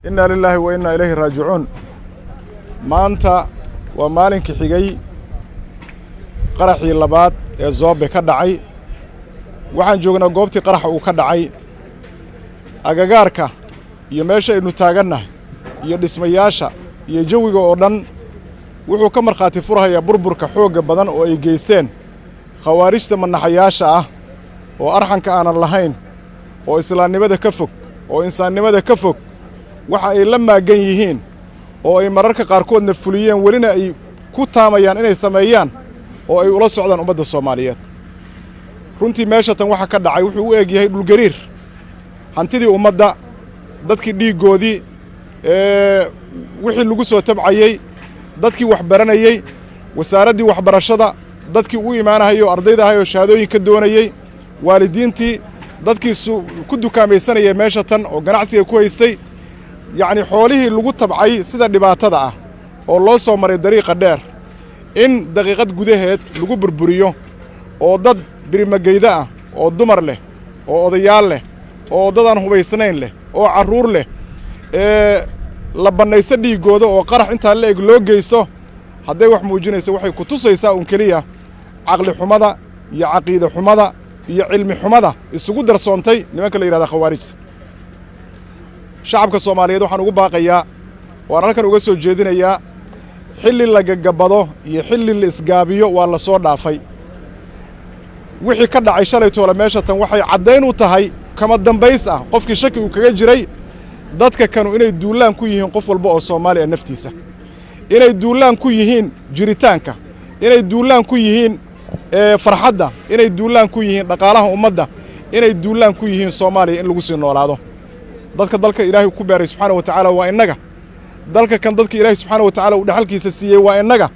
Innaa lilaahi wa innaa ilayhi raajicuun. Maanta waa maalinkii xigay qaraxii labaad ee Zoobe ka dhacay. Waxaan joognaa goobtii qaraxa uu ka dhacay. Agagaarka iyo meesha aynu taagannahay iyo dhismayaasha iyo jawiga oo dhan wuxuu ka markhaati furhayaa burburka xoogga badan oo ay geysteen khawaarijta manaxayaasha ah oo arxanka aanan lahayn, oo islaamnimada ka fog, oo insaannimada ka fog. Waxa ay la maaggan yihiin oo ay mararka qaarkoodna fuliyeen, welina ay ku taamayaan inay sameeyaan oo ay ula socdaan ummadda Soomaaliyeed. Runtii meesha tan waxa ka dhacay wuxuu u eg yahay dhulgariir. Hantidii ummadda, dadkii dhiiggoodii, wixii lagu soo tabcayey, dadkii wax baranayey, wasaaraddii waxbarashada, dadkii u imaanahayay oo ardayda ahay oo shahaadooyin ka doonayey, waalidiintii, dadkii ku dukaamaysanayay meesha tan oo ganacsiga ku haystay, yacni xoolihii lagu tabcay sida dhibaatada ah oo loo soo maray dariiqa dheer, in daqiiqad gudaheed lagu burburiyo oo dad birimageyda ah oo dumar leh oo odayaal leh oo dad aan hubaysnayn leh oo carruur leh ee la bannaysto dhiiggooda oo qarax intaa la eg loo geysto, hadday wax muujinaysa waxay ku tusaysaa un keliya caqli xumada iyo caqiide xumada iyo cilmi xumada isugu darsoontay nimanka la yidhahda khawaarijta. Shacabka Soomaaliyeed waxaan ugu baaqayaa, waan halkan uga soo jeedinayaa, xilli la gagabado iyo xilli la isgaabiyo waa la soo dhaafay. Wixii ka dhacay shalay toole meesha tan waxay caddayn u tahay kama dambays ah qofkii shaki uu kaga jiray dadka kanu inay duullaan ku yihiin qof walba oo Soomaali ah naftiisa, inay duullaan ku yihiin jiritaanka, inay duullaan ku yihiin farxadda, inay duullaan ku yihiin dhaqaalaha ummadda, inay duullaan ku yihiin Soomaaliya in lagu sii noolaado. Dadka dalka Ilaahay ku beeray subxaana wa tacaala waa innaga. Dalka kan dadka Ilaahay subxaana wa tacala uu dhexalkiisa siiyey waa innaga.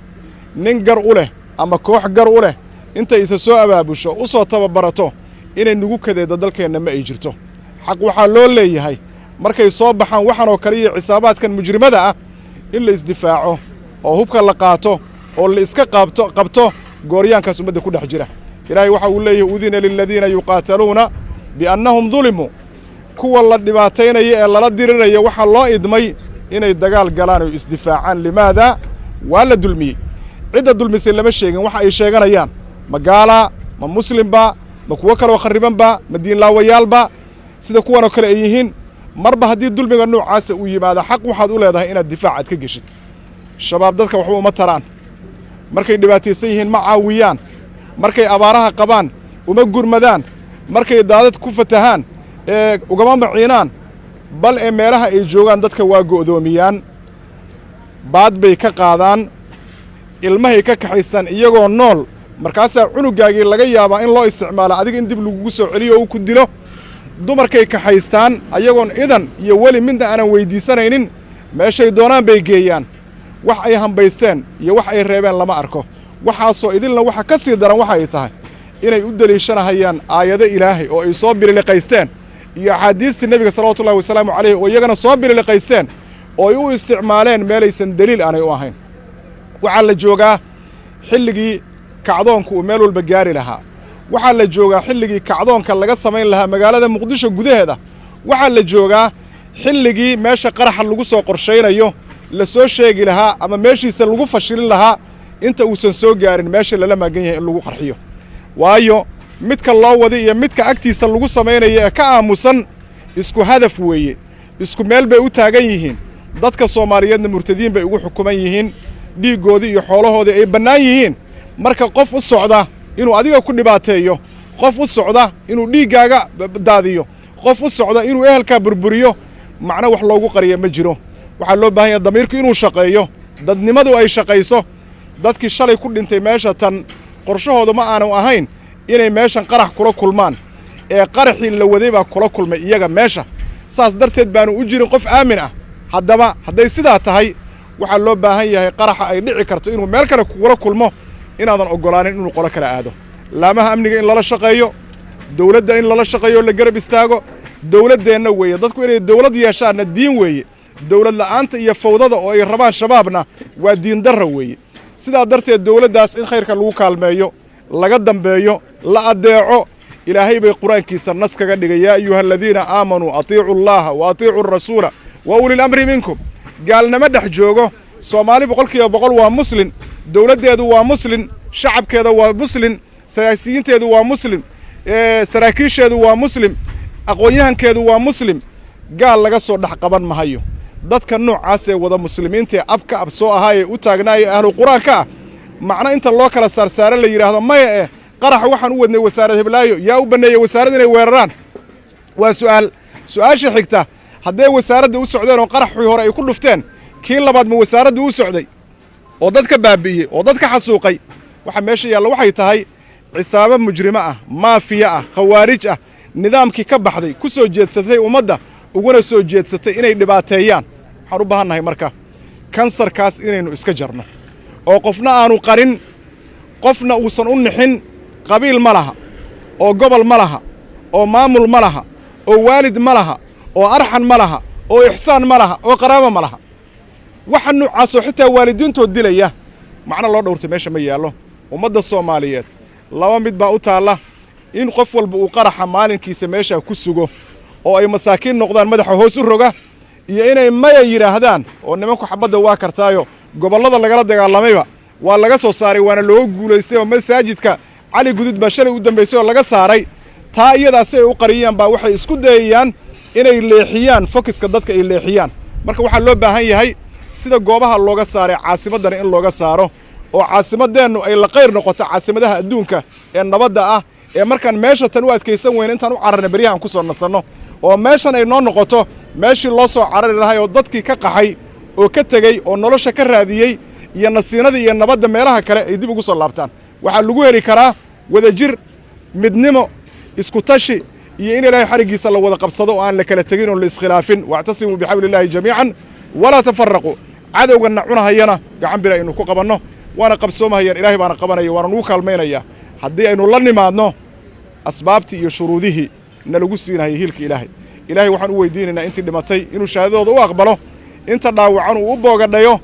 Nin gar u leh ama koox gar u leh intay isa soo abaabusho, u soo tababarato inay nagu kadeedda dalkeenna ma ay jirto. Xaq waxaa loo leeyahay markay soo baxaan waxaan oo kale iyo cisaabaadkan mujrimada ah in la isdifaaco oo hubka la qaato oo la iska qaabto qabto gooryaankaas ummadda ku dhex jira. Ilaahay waxa uu leeyahay: udina liladiina yuqaataluuna biannahum dulimuu. Kuwa la dhibaataynaya ee lala diriraya waxaa loo idmay inay dagaal galaan oo isdifaacaan. Limaada? Waa la dulmiyey. Cidda dulmisay lama sheegin. Waxa ay sheeganayaan ma gaalaa, ma muslimba, ma kuwo kaloo kharribanba, ma diinlaawayaalba sida kuwanoo kale ay yihiin? Marba haddii dulmiga noocaasa uu yimaado, xaq waxaad u leedahay inaad difaac aad ka geshid. Shabaab dadka waxba uma taraan. Markay dhibaataysan yihiin ma caawiyaan, markay abaaraha qabaan uma gurmadaan, markay daadad ku fatahaan ee ugama maciinaan, bal ee meelaha ay joogaan dadka waa go'doomiyaan, baad bay ka qaadaan, ilmahay ka kaxaystaan iyagoo nool. Markaasaa cunugaagii laga yaabaa in loo isticmaalo adiga in dib lagugu soo celiyo oo uu ku dilo. Dumarkay kaxaystaan ayagoon idan iyo weli midna aanan weyddiisanaynin, meeshay doonaan bay geeyaan. Wax ay hambaysteen iyo wax ay reebeen lama arko. Waxaasoo idilna waxa ka sii daran waxa ay tahay inay u deliishanahayaan aayado Ilaahay oo ay soo bililiqaysteen iyo axaadiistii Nebiga salawatullahi wasalaamu calayh oo iyagana soo bililiqaysteen oo ay u isticmaaleen meelaysan deliil aanay u ahayn. Waxaa la joogaa xilligii kacdoonku uu meel walba gaari lahaa. Waxaa la joogaa xilligii kacdoonka laga samayn lahaa magaalada Muqdisho gudaheeda. Waxaa la joogaa xilligii meesha qaraxa lagu soo qorshaynayo la soo sheegi lahaa ama meeshiisa lagu fashilin lahaa inta uusan soo gaarin meesha lala maagan yahay in lagu qarxiyo. Waayo, midka loo wada iyo midka agtiisa lagu samaynayo ee ka aamusan isku hadaf weeye, isku meel bay u taagan yihiin. Dadka Soomaaliyeedna murtadiin bay ugu xukuman yihiin, dhiiggoodii iyo xoolahoodii ay bannaan yihiin. Marka qof u socda inuu adiga ku dhibaateeyo, qof u socda inuu dhiiggaaga daadiyo, qof u socda inuu ehelkaa burburiyo, macno wax loogu qariya ma jiro. Waxaa loo baahan yahay damiirku inuu shaqeeyo, dadnimadu ay shaqayso. Dadkii shalay ku dhintay meesha tan qorshahooda ma aanu ahayn inay meeshan qarax kula kulmaan, ee qaraxii la waday baa kula kulmay iyaga meesha. Saas darteed baanu u jirin qof aamin ah. Haddaba hadday sidaa tahay, waxaa loo baahan yahay qaraxa ay dhici karto inuu meel kale kugula kulmo inaadan oggolaanin inuu qolo kale aado. Laamaha amniga in lala shaqeeyo, dawladda in lala shaqeeyo, la garab istaago dawladdeenna weeye. Dadku inay dawlad yeeshaanna diin weeye. Dawlad la'aanta iyo fawdada oo ay rabaan Shabaabna waa diin darra weeye. Sidaa darteed dawladdaas in khayrka lagu kaalmeeyo, laga dambeeyo, la addeeco. Ilaahay bay Qur-aankiisa nas kaga dhigay: yaa ayuha aladiina aamanuu atiicu allaha wa atiicu arasuula Wa ulil amri minkum. Gaalnimo dhex joogo. Soomaali 100% waa Muslin, dowladdeedu waa Muslin, shacabkeeda waa Muslin, siyaasiyiinteedu waa Muslim, saraakiisheedu waa Muslim, aqoon-yahankeedu waa Muslim. Gaal laga soo dhex qaban mahayo. Dadka noocaasee wada muslimiintaee abka ab soo ahaayee u taagnaayee ahlu qur-aanka ah, macno inta loo kala saarsaare la yidhaahdo maya, eh, qaraxa waxaan u wadnay wasaarad heblaayo. Yaa u banneeyey wasaarad inay weeraraan? Waa su'aal. Su'aasha xigta, hadday wasaaradda u socdeen oo qaraxii hore ay ku dhufteen, kii labaad ma wasaaraddu u socday oo dadka baabi'iyey oo dadka xasuuqay? Waxa meesha yaalla waxay tahay cisaabo mujrimo ah, maafiya ah, khawaarij ah, nidaamkii ka baxday, ku soo jeedsatay ummadda, uguna soo jeedsatay inay dhibaateeyaan. Waxaan u baahannahay marka kansarkaas inaynu iska jarno oo qofna aanu qarin, qofna uusan u nixin. Qabiil ma laha, oo gobol ma laha, oo maamul ma laha, oo waalid ma laha, oo arxan ma laha, oo ixsaan ma laha, oo qaraabo ma laha. Waxa noocaasoo xitaa waalidiintood dilaya, macno loo dhowrtay meesha ma yaallo. Ummadda Soomaaliyeed laba mid baa u taalla: in qof walba uu qaraxa maalinkiisa meeshaa ku sugo oo ay masaakiin noqdaan madaxa hoos u roga, iyo inay maya yidhaahdaan. Oo nimanku xabadda waa kartaayo, gobollada lagala dagaalamayba waa laga soo saaray, waana looga guulaystay, oo masaajidka Cali Gudud baa shalay u dambaysay oo laga saaray. Taa iyadaa si ay u qariyaan baa waxay isku dayayaan inay leexiyaan focuska dadka, ay leexiyaan. Marka waxaa loo baahan yahay sida goobaha looga saaray caasimaddana in looga saaro, oo caasimaddeennu ay la qayr noqoto caasimadaha adduunka ee nabadda ah, ee markaan meesha tan u adkaysan weyna intaan u cararna beryahan ku soo nasanno, oo meeshan ay noo noqoto meeshii loo soo carari lahay, oo dadkii ka qaxay oo ka tegey oo nolosha ka raadiyey iyo nasiinadii iyo nabadda meelaha kale ay dib ugu soo laabtaan. Waxaa lagu heli karaa wadajir, midnimo, isku tashi iyo in Ilaahay xariggiisa la wada qabsado oo aan la kala tegin oon la iskhilaafin. واعتصموا بحبل الله جميعا ولا تفرقوا. Cadowganna cunahayana gacan bir aynu ku qabanno. Waana qabsoomahayaan, Ilaahay baana qabanaya, waana nugu kaalmaynaya haddii aynu la nimaadno asbaabtii iyo shuruudihii na lagu siinahayay hiilka Ilaahay. Ilaahay waxaan u weydiinaynaa intii dhimatay inuu shahaadadooda u aqbalo, inta dhaawacan uu u boogadhayo,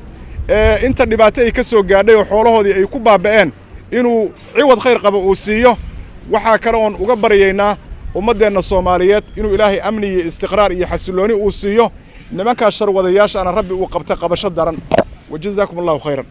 inta dhibaato ay ka soo gaadhay oo xoolahoodii ay ku baaba'een inuu ciwad khayr qabo uu siiyo. Waxaa kale oon uga baryaynaa ummaddeenna Soomaaliyeed inuu Ilaahay amni iyo istiqraar iyo xasillooni uu siiyo, nimankaas sharwadayaashaana Rabbi uu qabta qabasho daran. وجزاكم الله خيرا.